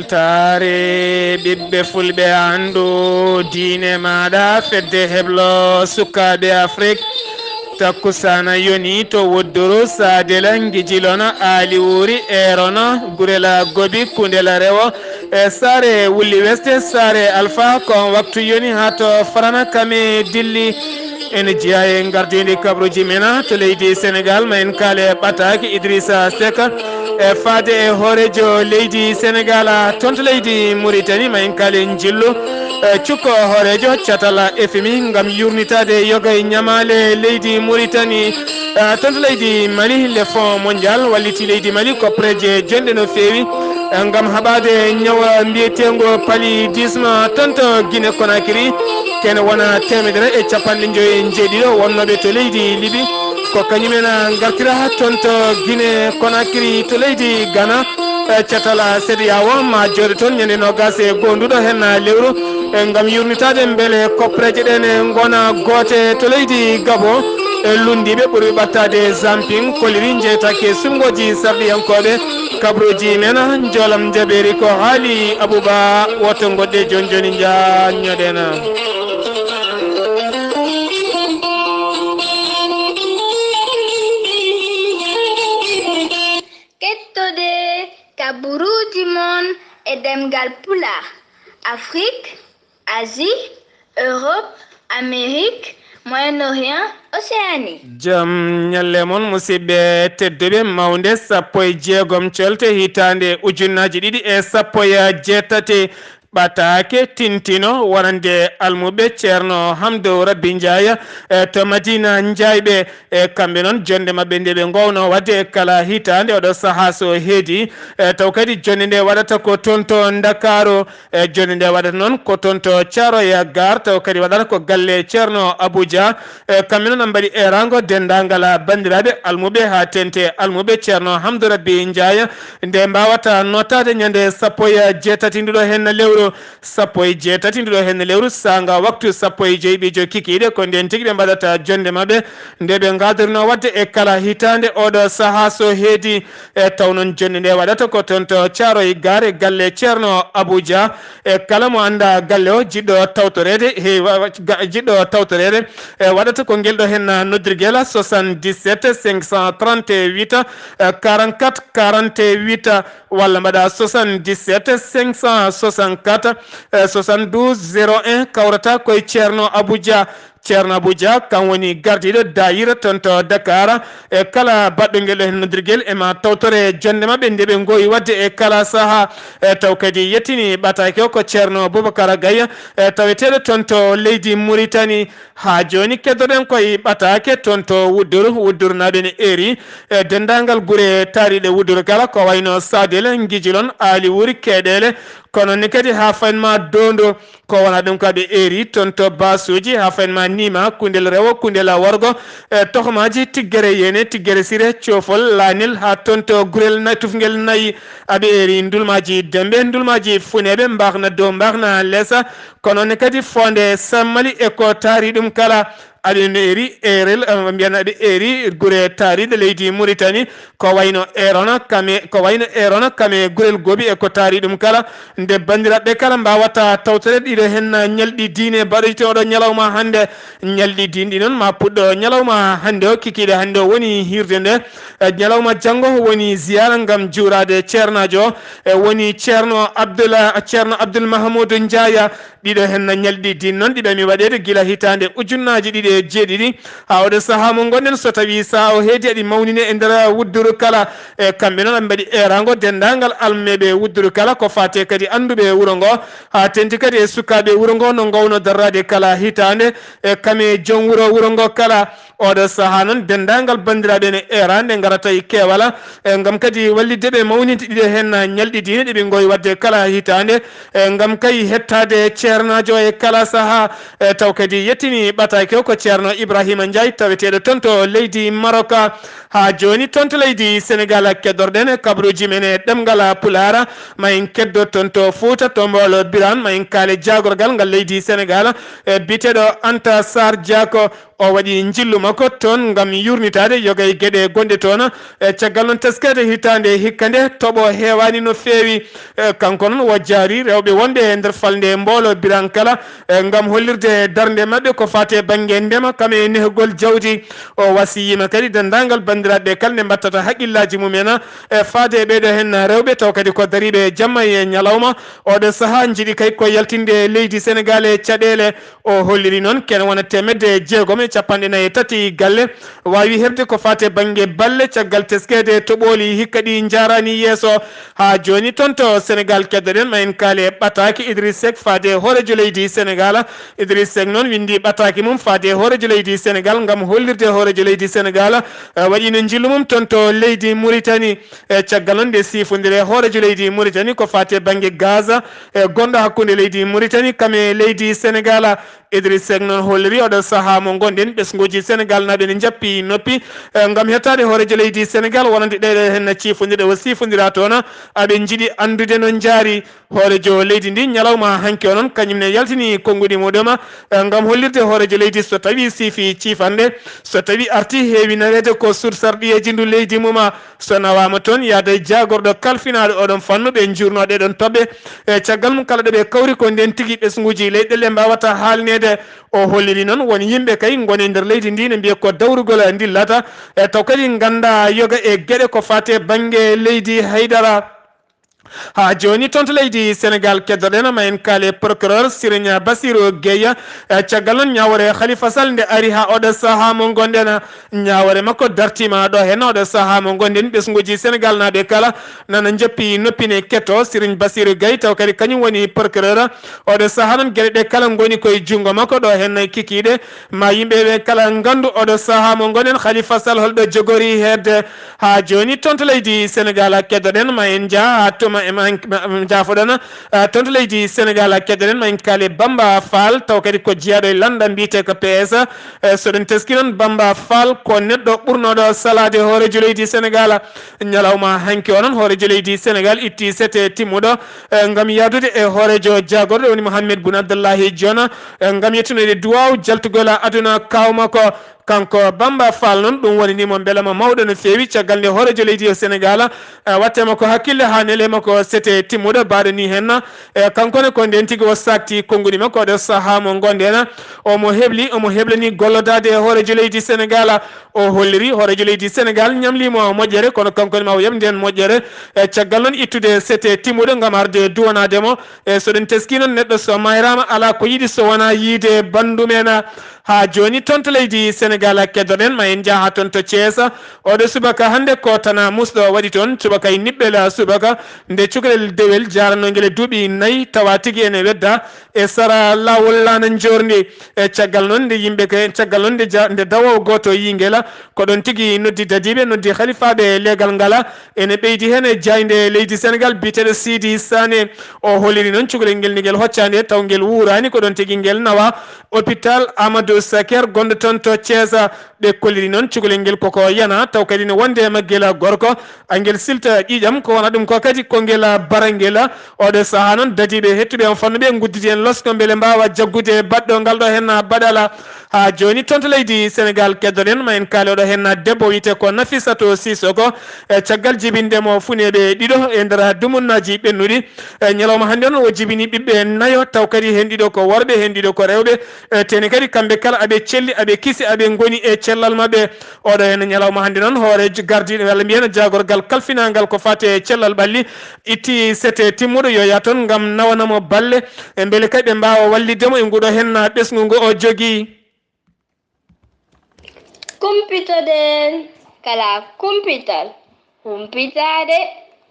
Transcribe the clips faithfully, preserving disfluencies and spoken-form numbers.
Taare ɓiɓɓe fulɓe, anndu diine maaɗa, fedde heblo sukaaɓe Afrik. Takkusaana yoni to Wudduru, Saadela, Ngijilona, Aali Wuuri, Eerona, Gurela Gobi, Kundela Rewo, e Saare Wulli Weste, Saare Alfa. Ko on waktu yoni haa to Farana Kame dilli. Ene jeyaa e ngardiindi kabruuji men to leydi Senegaal, ma en kaale ɓataake Idrissa Seck, e faade e hooreejo leydi Senegaal, toon to leydi Muritani, ma en kaale njillu, e cukko hooreejo catal F M I ngam yuurnitaade yoga e ñamaale leydi Muritani, e toon to leydi Mali, le Fonds Mondial walliti leydi Mali koppareeje jonɗe no feewi, e ngam haɓaade ñawa mbiyeteengo paludisme toon to Guinée Conakry. Kene wona teemedere e capanɗe njoy e njeeɗiɗo wonnooɓe to leydi Libi. Ko kañumen ngartira toon to Guinée Conakry, to leydi Ghana, e catal CEDEAO, ma jooɗo toon ñande noogas e goonduɗo heen lewru, e ngam yuurnitaade mbele koppareeje ɗeen ngona goote. To leydi Gabon, e lunndiiɓe ɓurɓe ɓattaade Zamping kolliri njeytaake suɓngooji sarɗiyankooɓe. Kabruuji men, njoolam njabeeri ko haali Abuba, woto ngoɗɗe jooni jooni njaññoɗen. Kettoɗe kaburuuji mon e ɗemngal Pulaar, Afrik, Asie, Europe, Amérique, Moyen-Orient, Océanie. Jam ñalle mon, musidɓe tedduɓe. Mawnde sappo e jeegom colte hitaande ujunnaaji ɗiɗi e sappo e jeetati, ɓataake tintino wonande almuɓe Ceerno Hamdou Rabbi Njaay, e to Madina Njaayɓe. E kamɓe noon, jonnde maɓɓe nde ɓe ngoowno waɗde e kala hitaande oɗo sahaa so heedi, e taw kadi jonnde nde waɗata ko toon to Ndakaaru, e jonnde nde waɗata noon ko toon to Caaroy Gaar, taw kadi waɗata ko galle Ceerno Abuja. E kamɓe noon, mbaɗi eeraango denndaangal banndiraaɓe almuɓe haa teeŋti almuɓe Ceerno Hamdou Rabbi Njaay, nde mbaawata nootaade ñande sappo e jeetati nduɗo heen lewru, sappo e jeetati nduɗo heen lewru, saanga waktu sappo e joy ɓijo kikiiɗe. Ko ndeen tigi ɓe mbaɗata jonnde maɓɓe nde ɓe ngaadorno waɗde e kala hitaande oɗo sahaa so heedi. E taw noon jonnde nde waɗata ko toon to Caaroy Gaar e galle Ceerno Abuja. E kala mo annda galle o, jiɗɗo tawtoreede, he wa-, wa-, ga-, jiɗɗo tawtoreede, e waɗata ko ngel ɗo heen noddirgel, soixante-dix-sept cinq cent trente-huit, e quarante-quatre quarante-huit, walla mbaɗa soixante-dix-sept cinq cent soixante-quatre, e soixante-douze zéro un, kawrata koye Ceerno Abuja. Ceerno Abuja, kam woni gardiiɗo daayira toon to Dakar. E kala baɗɗo ngel ɗo heen noddirgel, e ma tawtore jonnde maɓɓe nde ɓe ngoowi waɗde e kala sahaa. E taw kadi yettini ɓataake o ko Ceerno Boubacar Gaye, e taweteeɗo toon to leydi Muritani. Haa jooni keddoɗen koye ɓataake toon to Wudduru, Wuddurnaaɓe ne eeri, e denndaangal gure taariiɗe Wudduru kala, ko wayno Saadel, Ngijilon, Aali Wuuri, Keeɗeele, kono ne kadi haa fayin ma Doondo. Ko wona ɗum ka ɓe eeri toon to Baasuuji, haa fayin ma Niima, Kundel Rewo, Kundel Worgo, e tohmaaji Tiggere Yeene, Tiggere Sire, Coofol, Laanel, haa toon to Gurel na-, Tufngel Nayi. Aɓe eeri Ndulmaaji Dembe, Ndulmaaji Funeeɓe, Mbaakna Dow, Mbaakna Lesa, kono ne kadi Foonde Sammali e ko taari ɗum kala. Aɓe eeri Eerel, eh, mbiyan aɓe eeri gure taariiɗe leydi Muritani, ko wayno Eerona, Kame, ko wayno Eerona, Kame, Gurel Goobi e ko taari ɗum kala. Nde banndiraaɓe kala mbaawata tawtore ɗiɗo heen ñalɗi diine baɗoyte oɗo ñalawma hannde. Ñalɗi diine ɗi noon ma puɗɗo ñalawma hannde o, kikiiɗe hannde o woni hiirde nde. E ñalawma janngo woni ziyaara ngam juuraade ceernaajo o, e woni Ceerno Abdul, Ceerno Abdul Mahamuudu Njaaya. Ɗiɗo heen ñalɗi diine noon ɗi ɓami waɗeede gila hitaande ujunnaaji ɗiɗi e jeeɗiɗi haa oɗo sahaa mo ngonɗen, so tawii sahaa o heedi aɗi mawnine e nder Wudduru kala. E kamɓe noon aɓe mbaɗi eeraango denndaangal almeeɓe Wudduru kala, ko faati kadi annduɓe wuro ngo, haa teeŋti kadi e sukaaɓe wuro ngo no ngowno darraade kala hitaande, e kame joom wuro wuro ngo kala. Oɗo sahaa noon, denndaangal banndiraaɓe ne eera nde ngarata e keewal, e ngam kadi wallitde ɓe mawninde ɗiɗo heen ñalɗi diine ɗi ɓe ngoowi waɗde kala hitaande, e ngam kay hettaade ceernaajo e kala sahaa. E taw kadi yettini ɓataake o ko Ceerno Ibrahima Njaay, taweteeɗo toon to leydi Maroka. Haa jooni toon to leydi Senegaal, keddorɗen kabaruuji men e ɗemngal Pulaar. Ma en keddo toon to Fuuta, to Mboolo Biraan, ma en kaale jaagorgal ngal leydi Senegaal, e biyeteeɗo Anta Saar Jaako. O waɗi njillu makko toon ngam yurnitaade yoga e geɗe gonɗe toon. E caggal noon teskeede hitaande hikka nde toɓo heewaani no feewi. E kanko noon o jaari rewɓe wonɓe e nder falnde mboolo Birankala, e ngam hollirde darnde maɓɓe ko faati e bannge ndema kam e nehgol jawdi. O wasiyiima kadi denndaangal banndiraaɓe kala nde mbattata haqqillaaji mum en e faade e ɓeeɗo heen rewɓe taw kadi ko dariiɓe jamma e ñalawma. Oɗo sahaa njiɗi kay ko yaltinde leydi Senegaal e caɗeele. O holliri noon kene wona teemedde jeegom e capanɗe nayi e tati galle waawi heɓde ko faati e bannge balle caggal teskeede toɓooli hikka ɗi njaaraani yeeso. Haa jooni toon to Senegaal keddoɗen ma en kaale ɓataake Idriss Seck faade e hooreejo leydi Senegaal. Idriss Seck noon winndi ɓataake mum faade e hooreejo leydi Senegaal ngam hollirde hooreejo leydi Senegaal, eh, waɗiino njillu mum toon to leydi Mauritanie. E caggal noon nde siifondire hooreejo leydi Mauritanie ko faati e bannge gaz, e gonɗo hakkunde leydi Mauritanie kam e leydi Senegaal. Idriss Seck noon holliri oɗo sahaa mo ngonɗen ɓesnguuji Senegaal naaɓe ne njappi noppi, eh, ngam hettaade hooreejo leydi Senegaal wonande ɗeɗo heen ciifondirɗe o siifondira toon. Aɓe njiɗi anndude no njaari hooreejo leydi ndi ñalawma hanki o noon kañum ne yaltini konnguɗi muɗum, eh, ngam hollirde hooreejo leydi so tawi siifi ciifanɗe, so tawi arti heewi naweede ko sursarɗiyeeji ndu leydi mum. So nawaama toon yaada e jaagorɗo kalfinaaɗo oɗon fannu ɓe njuurnoo ɗeɗon toɓɓe. E caggal mum kala ɗo ɓe kawri ko ndeen tigi ɓesnguuji leyɗe ɗe mbaawata haalneede. O holliri noon won yimɓe kay ngoni e nder leydi ndi ne mbiya ko dawrugol ndillata. E taw kadi ngannda yoga e geɗe ko faati e bannge leydi haydara. Haa jooni toon to leydi Senegaal keddoɗen ma en kaale procureur Serigne Bassirou Gueye. E caggal noon ñaawore Khalifa Sall nde ari haa oɗo sahaa mo ngonɗen. Ñaawore makko dartiima ɗo heen oɗo sahaa mo ngonɗen ɓesnguuji Senegaal naaɓe kala nana njoppi noppi ne ketto Serigne Bassirou Gueye taw kadi kañum woni procureur. Oɗo sahaa noon geɗe ɗe kala ngoni koye junngo makko ɗo heen kikiiɗe ma yimɓe ɓe kala nganndu oɗo sahaa mo ngonɗen Khalifa Sall holɗo jogori heedde. Haa jooni toon to leydi Senegaal keddoɗen ma en njah haa tuma e ma en njaafoɗon. Eh, toon to leydi Senegaal keddoɗen ma en kaale Bamba Fall taw kadi ko jeyaaɗo e lannda mbiyetee ko P S. Eh, so ɗum teskii noon Bamba Fall ko neɗɗo ɓurnooɗo salaade hooreejo leydi Senegaal. Ñalawma hanki o noon hooreejo leydi Senegaal itti sete timmuɗo, eh, ngam yahdude e hooreejo jaagorɗo woni Mohamed Boun Abdallahi Dionne, eh, ngam yettunoyde duwaaw jaltugol aduna kaaw makko. Kanko Bamba Fall noon ɗum wonani mo mbelema mawɗo no feewi caggal nde hooreejo leydi o Senegaal, eh, watte makko hakkille haa nele makko sete timmuɗo baaɗo ni heen. Eh, kanko ne ko ndeen tigi o saakti konnguɗi makko oɗo sahaa mo ngonɗen. Omo hebli, omo heblani gollodaade e hooreejo leydi Senegaal. O holliri hooreejo leydi Senegaal ñamlii mo moƴƴere kono kanko ne ma o yoɓ ndeen moƴƴere. Eh, caggal noon ittude sete timmuɗo ngam arde duwanaade mo. E so ɗum teskii noon neɗɗo so mayraama alaa ko yiɗi so wonaa yiyde banndum en. Haa jooni toon to leydi Senegaal keddoɗen ma en njah haa toon to Thiès. Oɗo subaka hannde ko tana musɗo waɗi toon subaka e niɓɓel subaka nde cukalel dewel jaaranoongel e duuɓi nayi tawa tigi ene wedda e sara laawol laana njoorndi. E caggal noon nde yimɓe ke caggal noon nde ja nde dawoowo gooto yingel ko ɗoon tigi noddi dadiiɓe noddi halifaaɓe leegal ngal. Ene ɓeydi heen e jaaynde leydi Senegaal biyeteeɗo Sidi Sané. O holliri noon cukalel ngel nde ngel hoccaande taw ngel wuuraani ko ɗoon tigi ngel nawa hôpital Amadou Saker gonɗo toon to Thiès. Ɓe kolliri noon cukalel ngel koko yana taw kadi ne wonde e maggel gorko. Angel silta ƴiiƴam ko wona ɗum ko kadi ko ngel barangel. Oɗo sahaa noon dadiiɓe heɗtuɓe on fannuɓe nguddidi en losko mbele mbaawa jaggude baɗɗo ngal ɗo heen baɗala. Haa jooni toon to leydi Senegaal keddoɗen ma en kaale oɗo heen debbo wiyetee ko Nafisatou Sissoko. E caggal jibinde mo funeeɓe ɗiɗo e nder dumunnaaji ɓennuɗi. E ñalawma hannde on o jibini ɓiɓɓe nayo taw kadi heen ɗiɗo ko worɓe heen ɗiɗo ko rewɓe. E teni kadi kamɓe kala aɓe celli aɓe kisi aɓe ngoni e cellal maɓɓe. Oɗo heen ñalawma hannde noon hooreejo gardiiɗo walla mbiyen jaagorgal kalfinaangal ko faati e cellal ɓalli itti sete timmuɗo yo yah toon ngam nawana mo balle e mbele kadi ɓe mbaawa wallitde mo e nguɗo heen ɓesngu ngo o jogii. Kumpitoɗen kala kumpital, humpitaade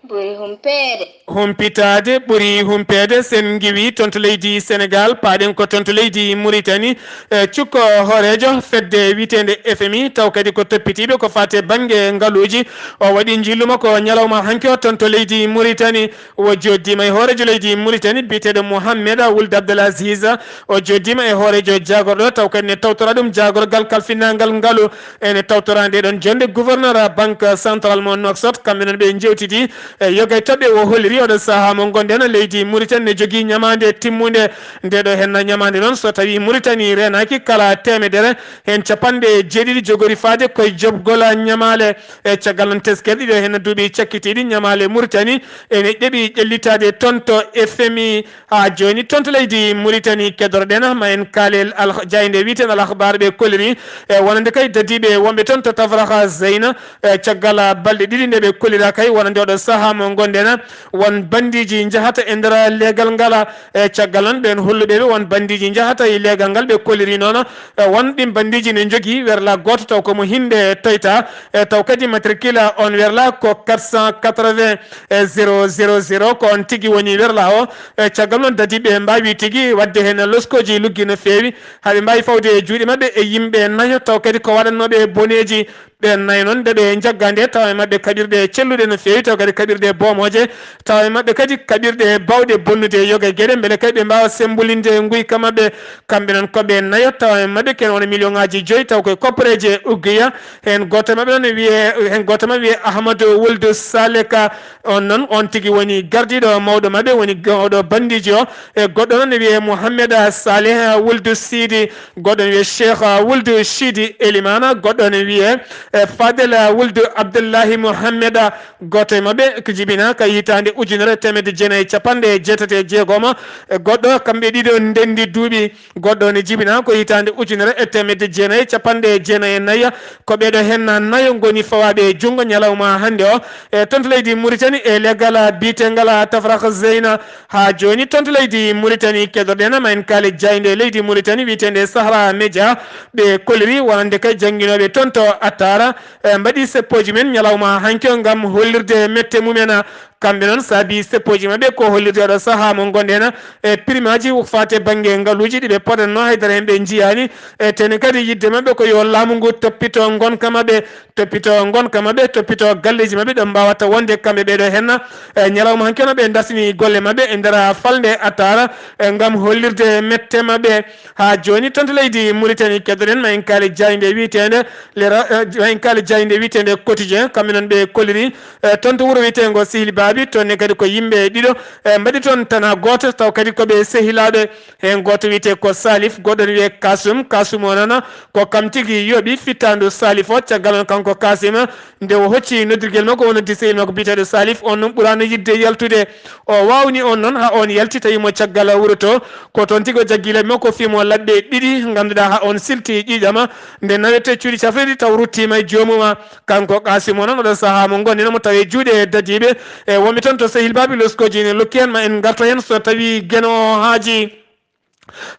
ɓuri humpeede. Humpitaade ɓuri humpeede. Sen ngiwi toon to leydi Senegaal, paaɗen ko toon to leydi Muritani. E cukko hooreejo fedde wiyeteende F M I, taw kadi ko toppitiiɓe ko faati e bannge ngaluuji. O waɗi njillu makko ñalawma hanki o toon to leydi Muritani. O jooɗdiima e hooreejo leydi Muritani biyeteeɗo Mohammed Wuld Abdel Aziz. O jooɗdiima e hooreejo jaagorɗo taw kadi ne tawtora ɗum jaagorgal kalfinangal ngalu. Ene tawtora nde ɗon jonnde gouverneur banque centrale mo Nouakchott. Kamɓe noon ɓe njewtidi E yoga e toɓɓe o holliri oɗo sahaa mo ngonɗen, leydi Mauritanie ne jogii ñamaande timmunde. Nde ɗo henna ñamaande noon, so tawii Mauritanie reenaaki, kala teemedere heen capanɗe jeeɗiɗi jogori faade koye joɓgol ñamaale. E caggal noon, teskere ɗiɗo heen duuɓi cakkitiiɗi, ñamaale Mauritanie ene ɗeɓi ƴellitaade toon to F M I. Haa jooni, toon to leydi Mauritanie, keddoro-ɗen ma en kaale Al-, jaaynde wiyeten Al Akhbar, ɓe kolliri, e wonande kay dadiiɓe wonɓe toon to Tafraxa Zeyna, e caggal balɗe ɗiɗi nde ɓe kollira kay, wonande oɗo sahaa mo ngonɗen, won bandiiji njahata e nder leegal ngal. E caggal noon, ɓeen holluɓe ɓe won bandiiji njahata e leegal ngal, ɓe kolliri noon, e won ɗin bandiiji ne njogii werla gooto, taw ko mo hinde toyta, e taw kadi matricule on werla ko quatre cent quatre-vingts, e zéro zéro zéro, ko on tigi woni werla o. E caggal noon, dadiiɓe mbaawi tigi waɗde heen loskooji luggi no feewi, haa ɓe mbaawi fawde e juuɗe maɓɓe e yimɓe nayo, taw kadi ko waɗannooɓe boneeji. Ɓeen nayo noon, nde ɓe njagga nde, tawa e maɓɓe kaɓirɗe celluɗe no feewi, taw kadi kaɓirɗe boomooje, tawa e maɓɓe kadi kaɓirɗe baawɗe bonnude yoga e geɗe, mbele kadi ɓe mbaawa sembolinde nguyka maɓɓe. Kamɓe noon ko ɓe nayo, tawa e maɓɓe kene wona million ŋaaji joyi, taw koye koppareeje uggiya. Heen gooto e maɓɓe noon ne wiyee, heen gooto maɓɓe wiyee Ahmadu Wuldu Saleka. On noon, on tigi woni gardiiɗo mawɗo maɓɓe, woni ga-, oɗo bandiiji o. E goɗɗo noon ne wiyee Mouhammeda Saleh Wuldu Sidi, goɗɗo ne wiyee Cheikh Wuldu Sidi Elimana, goɗɗo ne wiyee, e, Fadel Wuldu Abdullahi Mouhammeda. Gooto e maɓɓe ko jibinaa ka hitaande ujunere e teemedde jeenayi e capanɗe jeetati e jeegom. E goɗɗo, kamɓe ɗiɗo ndenndi duuɓi. Goɗɗo ne jibinaa ko hitaande ujunere e teemedde jeenayi e capanɗe jeenayi e nayi. Ko ɓeeɗo heen nayo ngoni fawaaɓe e junngo ñalawma hannde o. E toon to leydi Mauritanie, e leegal biyeteengal Tafraxa Zeyna. Haa jooni, toon to leydi Mauritanie, keddoro-ɗen ma en kaale jaaynde leydi Mauritanie wiyeteende Sahara Media. Ɓe kolliri wonande kay jannginooɓe toon to Attara, e, mbaɗi seppooji mum en ñalawma hanki o ngam hollirde mette mum en. Kamɓe noon, saabi seppooji maɓɓe ko hollirde oɗo sahaa mo ngonɗen, e, primaaji faati e bannge ngaluuji ɗi ɓe podatnoo, haydara heen ɓe njiyaani. E, teni kadi yiɗde maɓɓe ko yo laamu ngu toppito ngonka maɓɓe, toppito ngonka maɓɓe, toppito galleeji maɓɓe ɗo mbaawata wonde kamɓe ɓeeɗo heen. E, ñalawma hanki o noon, ɓe dartini golle maɓɓe e nder falnde Attara, e, ngam hollirde mette maɓɓe. Haa jooni, toon to leydi Mauritanie, keddoro-ɗen ma en kaale jaaynde wiyeteende Le Ra-, e, ma en kaale jaaynde wiyeteende Quotidien, kamɓe noon ɓe kolliri, e, toon to wuro wiyeteengo Sehil Baabi, toon ne kadi ko yimɓe ɗiɗo, e, mbaɗi toon tanaa gooto, taw kadi ko ɓe sehilaaɓe. Heen gooto wiyetee ko Salif, goɗɗo ne wiyee Kasum. Kasum o noon, ko kam tigi yoɓi fittaandu Salif o. Caggal noon, kanko Kasum, nde o hocci noddirgel makko, o noddi sehil makko biyeteeɗo Salif, on noon ɓuraano yiɗde yaltude. O waawni on noon haa on yalti, tawi mo caggal wuro to. Ko toon tigi o jaggi laɓi makko, fii mo laɓɓe ɗiɗi, ngannduɗaa haa on silti ƴiiƴam. Nde nawete cuuɗi cafrirɗi, taw ruttiima e joomum. Kanko Kasum o noon, oɗo sahaa mo ngonɗen, mo tawi e juuɗe dadiiɓe. E, wonɓe toon to Sehil Baabi, loskooji ne lokki heen, ma en ngarto heen so tawii Geno o haajii.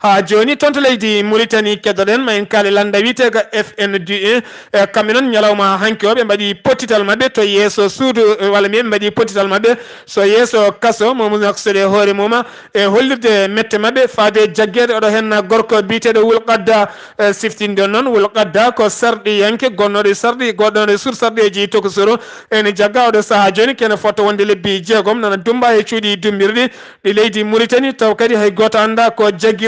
Haa jooni, toon to leydi Mauritanie, keddoro-ɗen ma en kaale lannda wiyeteeka F N D E. E, kamɓe noon, ñalawma hanki o, ɓe mbaɗi pottital maɓɓe to yeeso suudu, e, walla mbiyen ɓe mbaɗi pottital maɓɓe so yeeso kaso mo Nouakchott e hoore mum, e hollirde mette maɓɓe faade e jaggeede oɗo heen gorko biyeteeɗo Wul Qadda. E, siftinde noon, Wul Qadda ko sarɗiyanke, gonnooɗo e sarɗi, goɗɗo e suudu sarɗiyeeji tokosoro. Ene jagga oɗo sahaa jooni, kene fota wonde lebbi jeegom, nana dummba e cuuɗi dummbirɗi ɗi leydi Mauritanie, taw kadi hay gooto anndaa ko jaggiraa.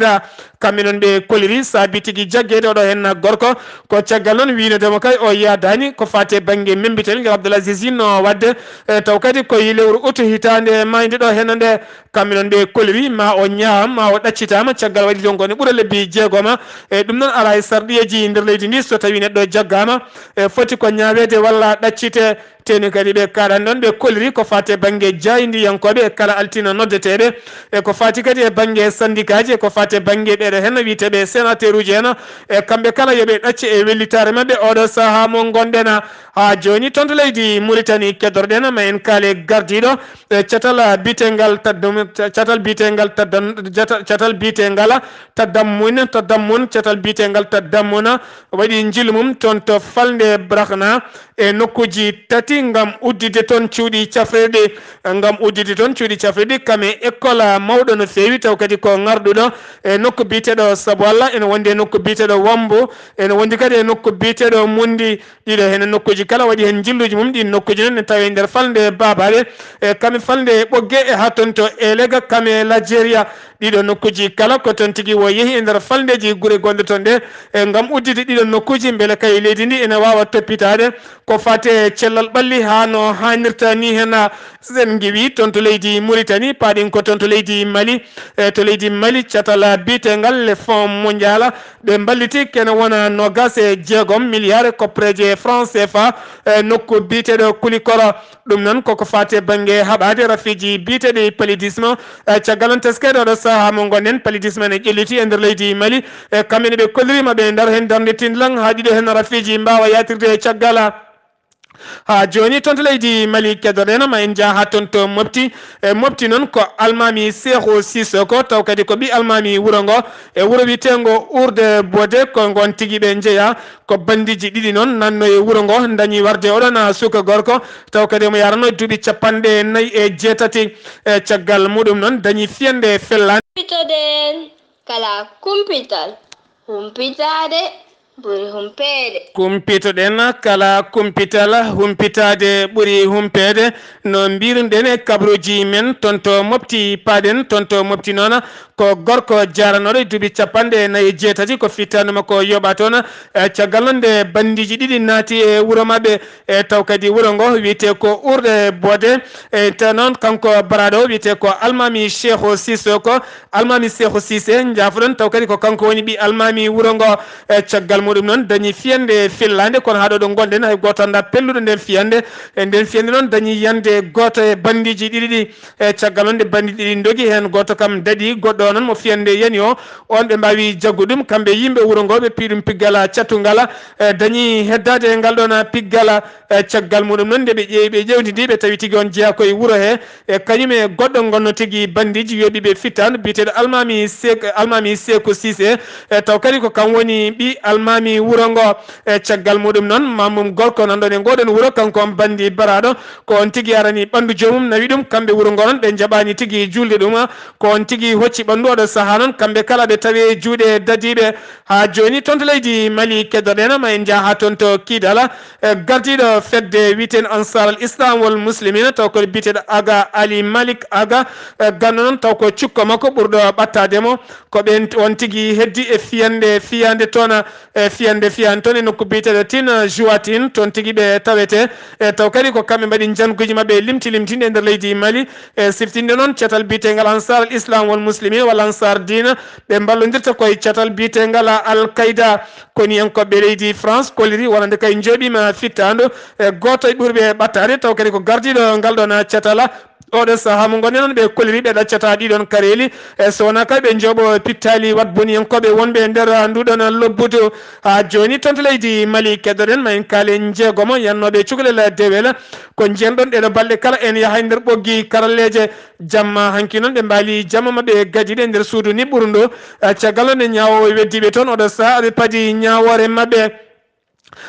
Kamɓe noon ɓe kolliri saabi tigi jaggeede oɗo heen gorko. Ko caggal noon, wiynodema kay o yaadaani ko faati e bannge membital ngal Abdoul Aziz Sy no waɗde, e, taw kadi ko e lewru ut hitaande maayde ɗo heen nde. Kamɓe noon ɓe kolliri ma o ñaam, ma o ɗaccitaama, caggal waɗi ɗon ko ne ɓura lebbi jeegom. E, ɗum noon alaa e sarɗiyeeji nder leydi ndi, so tawii neɗɗo jaggaama, e, foti ko ñaaweede walla ɗaccite. Teni kadi ɓe kaaɗani ɗon, ɓe kolliri ko faati e bannge jaayndiyankooɓe e kala altine noddeteeɓe, e ko faati kadi e bannge sandikaaji, e ko faati e bannge ɓeeɗo heen wiyeteeɓe sénateur uji heen, e kamɓe kala yo ɓe ɗacce e wellitaare maɓɓe oɗo sahaa mo ngonɗen. Haa jooni, toon to leydi Mauritanie, keddoro-ɗen ma en kaale gardiiɗo, e, catal biyeteengal Taddam-, catal biyeteengal Taddam-, jata-, catal biyeteengal Tadammun, Tadammun, catal biyeteengal Tadammun waɗi njilu mum toon to falnde Braxna e nokkuuji tati ngam udditde toon cuuɗi cafrirɗi, ngam udditde toon cuuɗi cafrirɗi kam e école mawɗo no feewi, taw kadi ko ŋarɗuɗo e nokku biyeteeɗo Sabu Allah, ene wondi e nokku biyeteeɗo Wambo, ene wondi kadi e nokku biyeteeɗo Mundi. Ɗiɗo heen nokkuuji kala waɗi heen njilluuji mum. Ɗiin nokkuuji noon ne tawee nder falnde Babaɓe, e kam e falnde Ɓogge, e haa toon to Elega kam e Lajeeriya. Ɗiɗo nokkuuji kala ko toon tigi o yehi e nder falndeeji gure gonɗe toon ɗe, e ngam udditde ɗiɗo nokkuuji mbele kay leydi ndi ene waawa toppitaade ko faati e cellal ɓalli haa no haanirta ni. Heen sen ngiwi toon to leydi Mauritanie, paaɗen ko toon to leydi Mali. E to leydi Mali, catal biyetengal le Fonds Mondial, ɓe mballiti kene wona noogaas e jeegom milliards koppareeje franc C F A, e nokku biyeteeɗo Kulikoro. Ɗum noon koko faati e bannge haɓaade rafiiji biyeteeɗi paludisme. E caggal noon, teskeede oɗo sahaa mo ngonɗen, paludisme ene ƴelliti e nder leydi Mali. E kamɓe ne ɓe kolliri ma ɓe ndaro heen darnde tindilan haa ɗiɗo heen rafiiji mbaawa yaatirde e caggal. Haa jooni toon to leydi Mali, keddoɗen ma en njaha haa toon to Mopti. E Mopti noon ko Almaami Seexu Sisoko, taw kadi ko ɓii Almaami wuro ngo, e wuro wiyeteengo Urde Bode, ko ngoon tigi ɓe njeyaa. Ko banndiiji ɗiɗi noon nanno e wuro ngo, dañi warde oɗon suka gorko, taw kadi omo yaranoo duuɓi capanɗe nayi e jeetati. E caggal muɗum noon dañi fiyande fellaande. Pitoɗen kala kumpital, humpitaade ɓuri humpeede. Kumpitoɗen kala kumpital, humpitaade ɓuri humpeede. No mbiruɗen e kabaruuji men, toon to Mopti paaɗen, toon to Mopti noon ko gorko jaaranooɗo e duuɓi capanɗe nayi e jeetati, ko fittaandu makko yoɓaa toon. E caggal noon nde banndiiji ɗiɗi naati e wuro maɓɓe, e taw kadi wuro ngo wiyetee ko Urde Bode, e taw noon kanko baraaɗo o wiyetee ko Almaami Seexu Sisoko, Almaami Seexu Siise, njaafoɗon, taw kadi ko kanko woni ɓii Almaami wuro ngo. E caggal muɗum noon dañi fiyande fillaande, kono haa ɗo ɗo ngonɗen hay gooto anndaa pelluɗo nden fiyande. E nden fiyande noon dañi yande gooto e banndiiji ɗiɗi ɗi. E caggal noon nde banndiiji ɗiɗi ndogi, heen gooto kam daɗi, goɗɗo o noon mo fiyande yani o, on ɓe mbaawi jaggu ɗum. Kamɓe yimɓe wuro ngo ɓe piyi ɗum piggal cattungal, e dañi heddaade e ngal ɗoon piggal. E caggal muɗum noon nde ɓe ƴeewi, ɓe ƴeewtidi, ɓe tawi tigi on jeyaa ko e wuro he, e kañum e goɗɗo ngonno tigi banndiiji yoɓi ɓe fittaandu biyeteeɗo Almaami Seek, Almaami Seeku Siise, e taw kadi ko kam woni ɓii Almaami wuro ngo. E caggal muɗum noon, Mammum gorko nanɗon e ngoɗon wuro, kanko on banndi baraaɗo, ko on tigi arani ɓanndu joomum, nawi ɗum. Kamɓe wuro ngo noon, ɓe njaɓaani tigi juulde ɗum. Ko on tigi hocci ɓanndu. Oɗo sahaa noon, kamɓe kala ɓe tawi e juuɗe dadiiɓe. Haa jooni, toon to leydi Mali, keddoɗen, ma en njaha haa toon to Kidala. E gardiiɗo fedde wiyeteende Ansar al Islam wal Muslimina, taw ko biyeteeɗo Aga Ali Malik Aga, e ganndo noon, taw ko cukko makko ɓurɗo ɓattaade mo. Ko ɓeen on tigi heddi e fiyande, fiyande toon, e fiyande, fiyande toon e nokku biyeteeɗo Tin Juwatin, toon tigi ɓe tawetee. E taw kadi ko kamɓe mbaɗi njannguuji maɓɓe limti limtinde e nder leydi Mali. E siftinde noon catal biyeteengal Ansar al Islam wal Muslimin walla Ansar Diina, ɓe mballondirta koye catal biyeteengal Al Qaida. Koniyankooɓe leydi France kolliri wonande kay njooɓiima fittaandu e gooto e ɓurɓe ɓattaade, taw kadi ko gardiiɗo ngal ɗoon catal. Oɗo sahaa mo ngonɗen noon, ɓe kolliri ɓe ɗaccata ɗiɗon kareeli. E so wonaa kay ɓe njooɓo pittaali wat boniyankooɓe wonɓe e nder nduɗon lobbudu. Haa jooni toon to leydi Mali, keddoɗen ma en kaale njeegomo yannooɓe cukalel dewel. Ko njiyanɗon ɗeɗo balɗe kala en yaha e nder ɓoggi karalleeje. Jamma hanki noon ɓe mbaali jamma maɓɓe gadiiɗe e nder suudu ni ɓurundu. Eh, caggal nde ñaawoowo weddiiɓe toon, oɗo sahaa aɓe padi ñaawoore maɓɓe.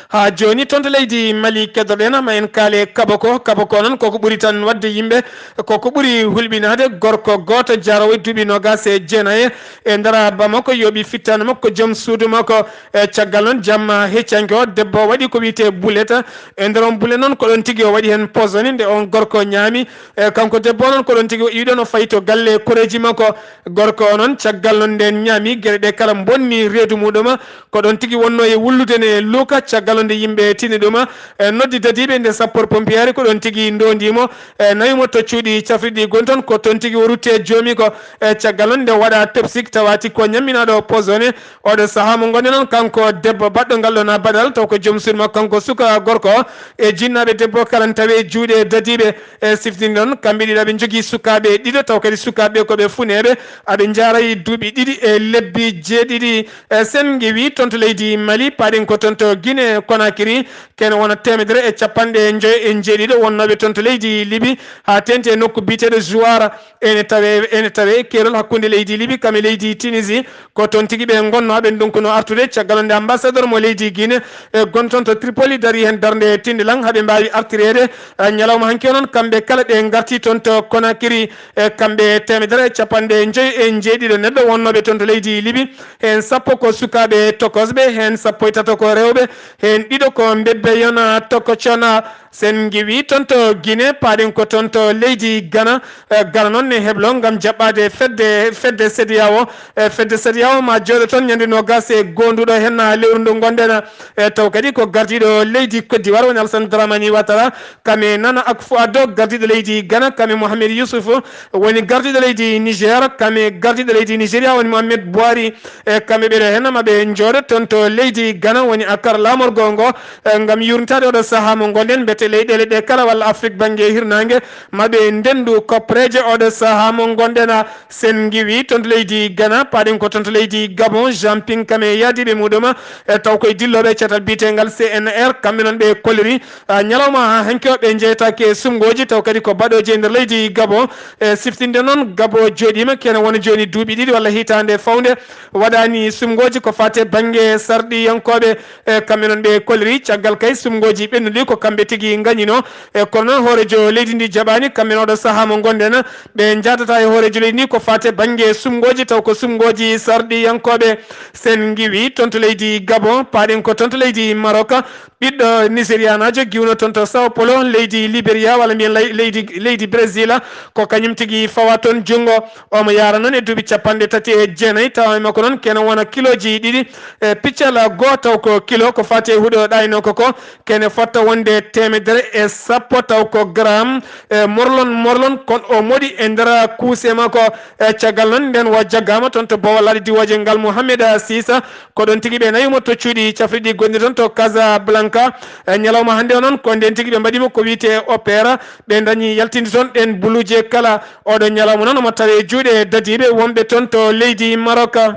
Haa jooni toon to leydi Mali, keddoɗen ma en kaale Kabako. Kabako noon koko ɓuri tan waɗde yimɓe, koko ɓuri hulɓinaade, gorko gooto jaroowo e duuɓi noogaas e jeenayi e nder Bamako, yoɓi fittaandu makko, joom suudu makko. E caggal noon jamma heccanke o, debbo waɗi ko wiyetee bulet. E nder on bulet noon, ko ɗoon tigi o waɗi heen posone nde on gorko ñaami. E kanko debbo o noon, ko ɗoon tigi o iwi ɗoon o fayi to galle koreeji makko. Gorko o noon, caggal noon ndeen ñaami, geɗe ɗe kala mbonni reedu muɗum. Ko ɗoon tigi wonnoo e wullude ne luuka, caggal nde yimɓe tini ɗum, e noddi dadiiɓe nde sapeur pompier, ko ɗoon tigi ndoondi mo, e nawi mo to cuuɗi cafrirɗi gon toon, ko toon tigi o rutti e joomi ko. E caggal noon nde waɗa tepsik tawati ko ñamminaaɗo posone. Oɗo sahaa mo ngonɗen noon, kanko debbo baɗɗo ngal ɗoon baɗal, taw ko joom suudu makko, kanko suka gorko o, e jinnaaɓe debbo kala n tawi e juuɗe dadiiɓe. E siftinde noon, kamɓe ɗiɗo aɓe njogii sukaaɓe ɗiɗo, taw kadi sukaaɓe ko ɓe funeeɓe, aɓe njaarayi duuɓi ɗiɗi e lebbi jeeɗiɗi. E sen ngiwi toon to leydi Mali, paaɗen ko toon to Guinée Conakry, kene wona teemedere e capanɗe njoyo e njeeɗiɗo wonnooɓe toon to leydi Libi, haa teeŋti e nokku biyeteeɗo Jouara. Ene tawe, ene tawe keerol hakkunde leydi Libi kam e leydi Tunisie. Ko toon tigi ɓe ngonnoo, ɓe ndonkuno artude caggal nde ambassadeur mo leydi Guinée, e gon toon to Tripoli, dari heen darnde tindilan haa ɓe mbaawi artireede. Eh, ñalawma hanki o noon, kamɓe kala ɓe ngarti toon to Conakry, e kamɓe teemedere e capanɗe njoyo e njeeɗiɗo neɗɗo wonnooɓe toon to leydi Libi. Heen sappo ko sukaaɓe tokosɓe, heen sappo e tato ko rewɓe, heen ɗiɗo ko mbebbe yona tokocona. Sen ngiwi toon to Guinée, paaɗen ko toon to leydi Ghana. Eh, Ghana noon ne heblo ngam jaɓɓaade fedde, fedde CEDEAO. Eh, fedde CEDEAO ma jooɗo toon ñande noogas e goonduɗo hen lewru ndu ngonɗen. Eh, taw kadi ko gardiiɗo leydi Côte d'Ivoire woni Alassane Dramane Ouattara, kam e Nana Akufo-Addo gardiiɗo leydi Ghana, kam e Mohamed Youssouf woni gardiiɗo leydi Niger, kam e gardiiɗo leydi Nigeria woni Mohamed Buhari. E kamɓe ɓeɗo hen maɓe jooɗo toon to leydi Ghana woni Accra laamorgo ngo, e ngam yurnitaade oɗo sahaa mo ngonɗen, mbete leyɗeele ɗe kala walla Afrique bannge hirnaange maɓe ndendu koppereeje oɗo sahaa mo ngonɗen. Sen ngiwi toon to leydi Ghana, paaɗen ko toon to leydi Gabon, Jean Ping kam e yaadiiɓe muɗum, e taw koye dillooɓe catal biyetengal C N R, kamɓe noon ɓe kolliri, a, ñalawma haa hanki o ɓe njeytaake e sumngooji, taw kadi ko baɗooji e nder leydi Gabon. E siftinde noon, Gabon jooɗiima kene wona jooni duuɓi ɗiɗi walla hitaande fawnde waɗaani sumngooji ko faati e bannge sarɗiyankooɓe. E kamɓe noon ɓe kolliri caggal kay sumngooji ɓennuɗi ko kamɓe tigi ngañino. E kono noon hooreejo leydi ndi jaɓaani, kamɓe noon oɗo sahaa mo ngonɗen ɓe njaadata e hooreejo leydi ndi ko faati e bannge sumngooji, taw ko sumngooji sarɗiyankooɓe. Sen ngiwi toon to leydi Gabon, paaɗen ko toon to leydi Maroc. Ɓiɗɗo Nigerianaajo giwno toon to Sao Paulo, leydi Liberia, walla mbiyen ley-, leydi, leydi Brésil, ko kañum tigi fawa toon junngo. Omo yaara noon e duuɓi capanɗe tati e jeenayi, tawa e makko noon kene wona kilooji ɗiɗi e piccal gooto, taw ko kilo ko faati e huɗo ɗaynoo ko ko, kene fotta wonde teemedere e sappo, taw ko gram e morlon, morlon, kono o moɗi e nder kuuse makko. E caggal noon, nden o jaggaama toon to Bowal Laaɗe Diwooje ngal Mohamed Sisa, ko ɗoon tigi ɓe nawi mo to cuuɗi cafrirɗi gonɗi toon to Casablanca. E ñalawma hannde o noon, ko ndeen tigi ɓe mbaɗi mo ko wiyetee opéra. Ɓe ndañi yaltinde toon ɗeen buluuje kala. Oɗo ñalawma noon omo tawe juuɗe dadiiɓe wonɓe toon to leydi Maroc. Oɗon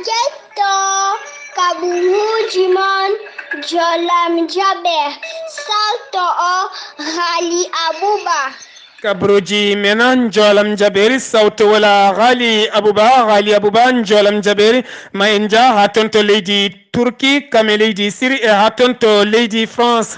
ketto kaɓuruuji mon, jolam jaɓe, salto o Ghali Abouba. Kaɓuruuji men, jolam jaɓeeri, sawto wala Ghali Abouba, Ghali Abouba, jolam jaɓeeri, ma en njah haa toon to leydi Turki, kam e leydi Siri e haa toon to leydi France.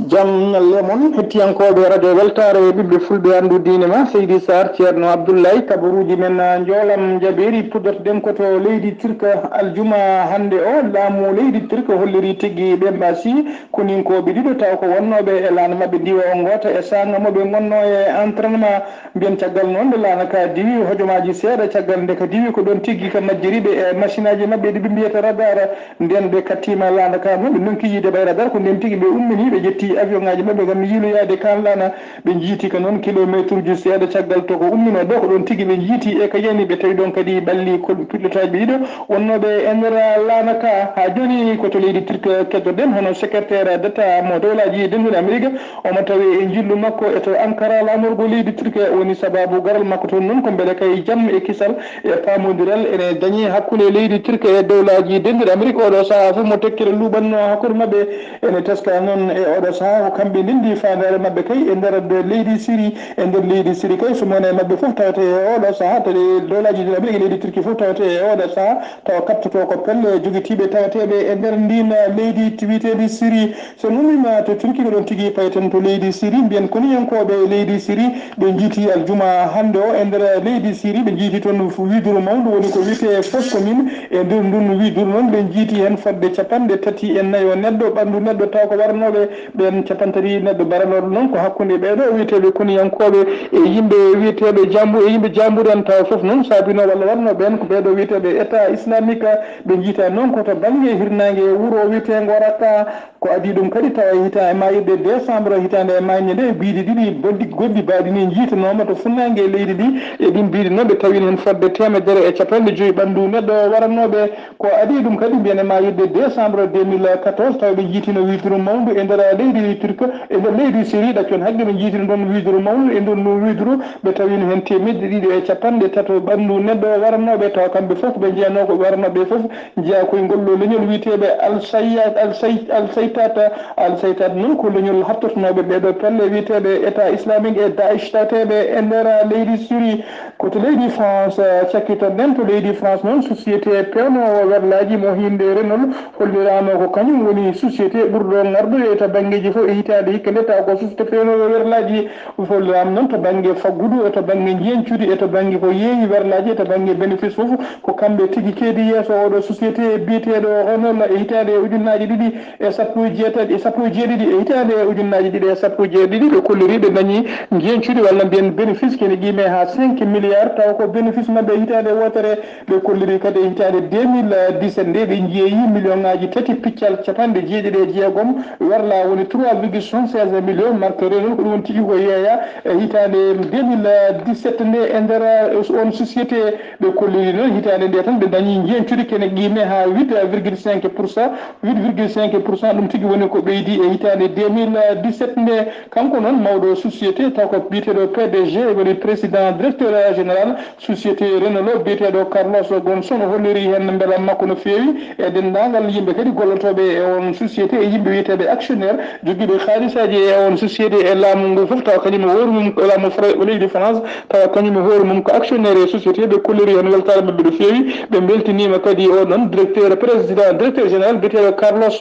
Jam ñalle mon, hettiyankooɓe Radio Weltaare e ɓiɓɓe Fulɓe Anndu Diine ma, Seydi Sarr, Ceerno Abdullaay, kabaruuji men, a, njoolam njabeeri, puɗɗoto-ɗen ko to leydi Turka. Aljuma hannde o, laamu leydi Turka holliri tigi ɓen ɓasi koninkooɓe ɗiɗo, tawa ko wonnooɓe e laana maɓɓe diwa o ngoota e saanga mo ɓe ngonnoo e entraînement. Mbiyen caggal noon nde laana ka diwi, hojomaaji seeɗa caggal nde ka diwi, ko ɗoon tigi ka majjiriiɓe e masinaaji maɓɓe ɗi ɓe mbiyata radar. Nden ɓe kattiima laana ka noon, ɓe ndonki yiide ɓay radar, ko nden tigi ɓe ummini, ɓe ƴetti avion ŋaaji maɓɓe ngam yiiloyaade kaan laana. Ɓe njiiti ka noon kilomeetruuji seeɗa caggal to ko umminoo ɗo, ko ɗoon tigi ɓe njiiti e ka yani, ɓe tawi ɗoon kadi ɓalli kol-, pilotaaji ɓe ɗiɗo wonnooɓe e nder laana ka. Haa jooni ko to leydi Turki keddoɗen, hono secrétaire d'État mo Dowlaaji Dennduɗi Amerik, omo tawi e njillu makko e to Ankara, laamorgo leydi Turki, woni sabaabu garal makko toon noon ko mbele kay jam e kisal e paamondiral ene dañi hakkunde leydi Turki e Dowlaaji Dennduɗi Amerik. Oɗo sahaa fof mo tekkere luuɓannoo hakkunde maɓɓe ene teska noon e oɗo sahaa ko kamɓe ndenndi faandaare maɓɓe kay e nder de leydi Siri. E nder leydi Siri kay so mone maɓɓe fof tawete e oɗo sahaa, to Dowlaaji Dennduɗi Amerik e leydi Turki fof tawete e oɗo sahaa, tawa kaɓtotoo ko pelle jogitiiɓe taweteeɓe e nder ndiin leydi wiyeteendi Siri. So en ummiima to Turki, ko ɗoon tigi payten to leydi Siri. Mbiyen koniyankooɓe leydi Siri, ɓe njiiti aljuma hannde o e nder leydi Siri, ɓe njiiti toon widuru mawndu, woni ko wiyetee Fos Komin. E nder ndun widuru noon, ɓe njiiti heen fodde capanɗe tati e nayo neɗɗo, ɓanndu neɗɗo, tawa ko waranooɓe ɓeen capanɗe tati neɗɗo. Baranooɗo noon ko hakkunde ɓeeɗo wiyeteeɓe koniyankooɓe e yimɓe wiyeteeɓe jambu-, e yimɓe jambuuri en, tawa fof noon saabinoo walla waɗnoo ɓeen ko ɓeeɗo wiyeteeɓe État Islamique. Ɓe njiita noon ko to bannge hirnaange wuro wiyeteengo Raqqa. Ko adii ɗum kadi tawa hita-, e maayirɗe décembre hitaande e maaynde nde, biidi ɗiɗi bonɗi goɗɗi baaɗi ni njiitanooma to funnaange leydi ndi. E ɗin biidi noon ɓe tawii heen fodde teemedere e capanɗe joyi ɓanndu neɗɗo waranooɓe. Ko adii ɗum kadi mbiyen e maayirɗe décembre deux mille quatorze tawa ɓe njiitino widuru mawndu e nder leydi Turki, e nder leydi Siri, ɗaccon haqqe, ɓe njiitino ɗoon widuru mawndu. E ndun widuru ɓe tawino heen teemedde ɗiɗi e capanɗe tato ɓanndu neɗɗo waranooɓe, tawa kamɓe fof ɓe njeyanoo ko waranooɓe fof njeyaa koye ngol ɗo leñol wiyeteeɓe Al Sayya-, Al Say-, Al Saytat. Al Saytat noon ko leñol hattotonooɓe ɓeeɗo pelle wiyeteeɓe État Islamique e Daesh taweteeɓe e nder leydi Siri. Ko to leydi France, eh, cakkitorɗen. To leydi France noon, société peewnoowo werlaaji mo hiinde Renault holliraama ko kañum woni société ɓurɗo ŋarɗude to banngeeji fof e hitaande hikka nde, tawa ko société prenoowo werlaaji fof. Laam noon to bannge faggudu, e to bannge njeñcudi, e to bannge ko yeeyi werlaaji, e to bannge bénéfice fof, ko kamɓe tigi keedi yeeso oɗo société biyeteeɗo Renault e hitaande e ujunnaaji ɗiɗi e sappo e jeetati, e sappo e jeeɗiɗi, e hitaande e ujunnaaji ɗiɗi e sappo e jeeɗiɗi, ɓe kolliri ɓe dañi njeñcudi walla mbiyen bénéfice kene qiime haa cinq milliards, tawa ko bénéfice maɓɓe hitaande wootere. Ɓe kolliri kadi e hitaande deux mille dix-sept nde, ɓe jeeyi million ŋaaji tati piccal capanɗe jeeɗiɗi e jeegom werla, woni trois virgule soixante-seize millions. Marque Renault, ko ɗum woni tigi ko yeeya e hitaande deux mille dix-sept nde e nder, eh, on société. Ɓe kolliri noon hitaande nde tan ɓe dañi njeñcudi kene qiime haa huit virgule cinq pour cent, huit virgule cinq pour cent, ɗum tigi woni ko ɓeydi e hitaande deux mille dix-sept nde. Kanko noon mawɗo société, taw ko biyeteeɗo P D G, woni président directeur général société Renault biyeteeɗo Carlos Ghosn, o holliri heen mbelam makko no feewi e denndaangal yimɓe kadi gollotooɓe e on société, e yimɓe wiyeteeɓe actionnaire jogiiɓe haalisaaji e on société e laamu ngu fof, tawa kañum e hoore mum ko laamu Fra-, leydi France, tawa kañum e hoore mum ko actionnaire e société. Ɓe kolliri heen weltaare maɓɓe no feewi, ɓe mbeltiniima kadi o noon directeur, président, directeur général biyeteeɗo Carlos,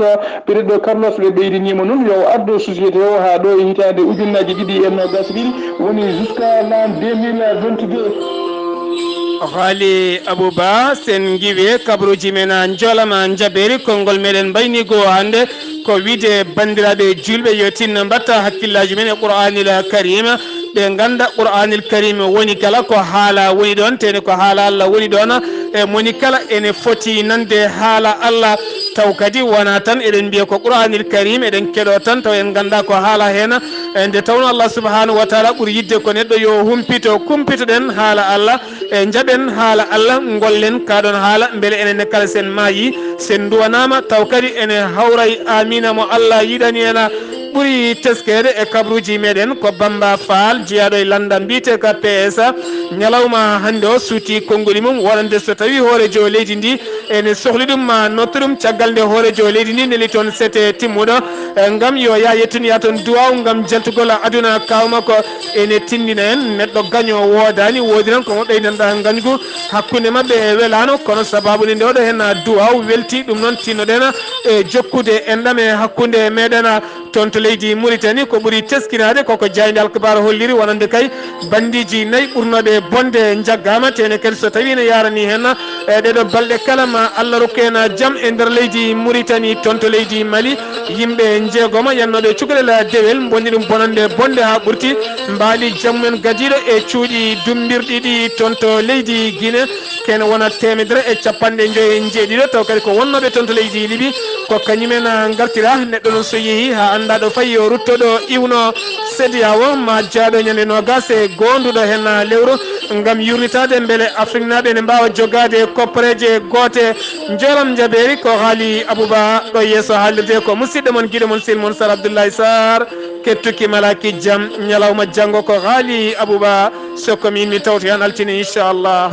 biyeteeɗo Carlos. Ɓe ɓeydiniima noon yo o ardo société o haa ɗo e hitaande ujunnaaji ɗiɗi e noogaas e ɗiɗi, woni jusqu'à l'an deux mille vingt-deux. Haali Abou Ba, sen ngiwi kabruuji men, a njoolama njabeeri konngol meɗen mbayni goo hannde. Ko wiide banndiraaɓe juulɓe yo tinno mbatta hakkillaaji men e Qur'aanil Kariim, ɓe ngannda Qur'aanil Kariim woni kala ko haala woni ɗoon, tene ko haala Allah woni ɗoon. E moni kala ene foti nande haala Allah, taw kadi wona tan eɗen mbiya ko Qur'aanil Kariim, eɗen keɗo tan taw en ngannda ko haala heen. E nde tawno Allah subhanahu wa taala ɓuri yidde ko neɗɗo yo humpito, kumpitoɗen haala Allah, e njaɓen haala Allah, ngollen kaa ɗoon haala, mbele enen ne kala sen maayi, sen nduwanaama, taw kadi ene hawray aamiina mo Allah yiɗani en. Ɓuri teskeede e kabruuji meɗen ko Bamba Fall, jeyaaɗo e lannda mbiyetee ka P S. Ñalawma hannde o suuti konnguli mum, wonande so tawi hooreejo leydi ndi ene sohli ɗum, ma nottu ɗum, caggal nde hooreejo leydi ndi neli toon sete timmuɗo, e, ngam yo yaa yettin, yaa toon duwaaw ngam jaltugol aduna. Kaw makko ene tinndina en, neɗɗo gaño woodaani, woodi tan ko mo ɓeydanta ngañgu hakkunde maɓɓe e welaano, kono sabaabu nde nde oɗo heen duwaaw welti, ɗum noon tinnoɗen e jokkude enɗam e hakkunde meɗen. Toon to leydi Mauritanie, ko ɓuri teskinaade koko jaaynde alkibar holliri, wonande kay bandiiji nayi ɓurnooɓe bonde njaggaama, tene kadi so tawi ne yaarani heen e ɗeɗo balɗe kala, ma Allah rokku en jam e nder leydi Mauritanie. Toon to leydi Mali, yimɓe njeegoma yannooɓe cukalel dewel mbonni ɗum bonande bonde haa ɓurti, mbaali jam mum en gadiiɗo e cuuɗi dummbirɗi ɗi. Toon to leydi Guinée, kene wona teemedere e capanɗe njoy e njeeɗiɗo, taw kadi ko wonnooɓe toon to leydi Libi, ko kañumen ngartira. Neɗɗo noon so yehi haa annda ɗo fayi, yo rutto ɗo iwno C E D E A O, ma jaaɗo ñande noogas e goonduɗo heen lewru, ngam yurnitaade mbele Afriknaaɓe ene mbaawa jogaade koppareeje goote. Njoolam njabeeri, ko haali Abouba ɗo yeeso haalirde, ko musidɗo mon, giɗo mon, sil mon, Sar Abdoulaye Sarr. Kettuki malaaki jam, ñalawma janngo ko haali Abouba, so ko miin mi tawtoyan altine, inchallah.